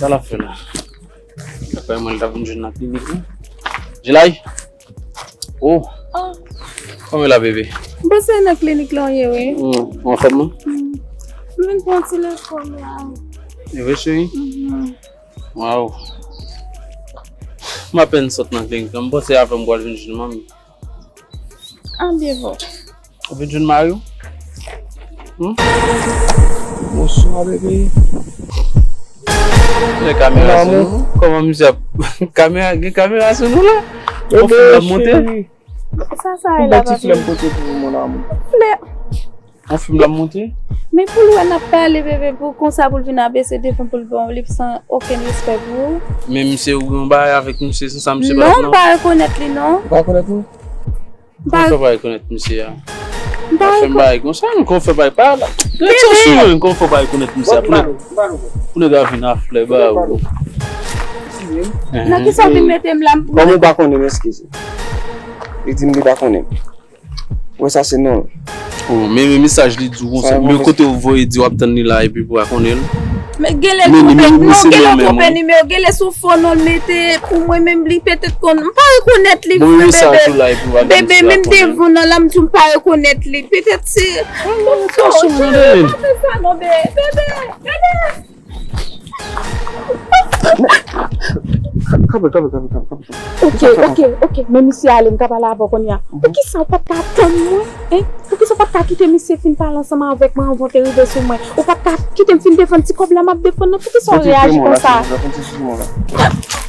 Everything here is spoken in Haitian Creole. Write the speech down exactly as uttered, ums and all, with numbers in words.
Sa l ap fè la? Daprè mwen, li t ap vin jwenn nan klinik wi. Jilay? Oh! Kòman w ye la, bebe? M panse nan klinik la w ye, wi. Hmm, w anfòm, non? Hmm. M vin pran ti lefòm la. E vre, cheri? Mhm. Waw. M apèn sot nan klinik la. M panse avè m pral vin jwenn manmi. Anbyen bon. Ou vin jwenn mari w? Hmm? Bonswa, bebe. Gen kamera sou nou? Kòman misye ap kamera, gen kamera sou nou la? Yon fim l ap monte? Sa, sa e la, papi? Yon ti flè m pote pou ou, mon amour. Flè. Yon fim l ap monte? Men pou l wè n ap pale, bebe, pou konsa pou l vin abese devan pou l ba w lip san okenn respè pou ou. Men misye, ou gen yon bagay avèk misye, se sa misye pa t non? Non, m pa rekonèt li, non. Ou pa rekonèt mwen? Kòman w fè pa rekonèt misye a? M pa rekonèt. Fè m bagay konsa, men kòman w fè pa, pa la. Bebe! Kòman w fè pa rekonèt misye a? Pou nèg, pou nèg a vin a flè ba ou. Nan kisa w vin mete m la? Kòman w pa konnen m, eskize? Li di m li pa konnen m. Wè sa se non. Oh, men, men mesaj li di w konsa. Men kote w voye di w ap tann li la epi pou pa konnen l. Men genlè l twonpe, non, genlè l twonpe nimewo, genlè sou fo non l mete pou mwen menm li petèt konn, m pa rekonèt li vre bebe. Bebe, menm devan nan la m di w m pa rekonèt li. Petèt se. Attention, non, non, non, non. Pa fè sa non, bebe, bebe, bebe. Kanpe, kanpe, kanpe, kanpe, kanpe. Ok, ok, ok. Men misye ale, m ka pale avè w kounye a. Poukisa w pa t ka tann mwen? Hein? Poukisa w pa t ka kite misye fin pale ansanm avèk mwen anvan w te rive sou mwen? Ou pa t ka kite m fin defann ti kòb la m ap defann nan? Poukisa w reyaji konsa? Fè yon ti sou mwen la.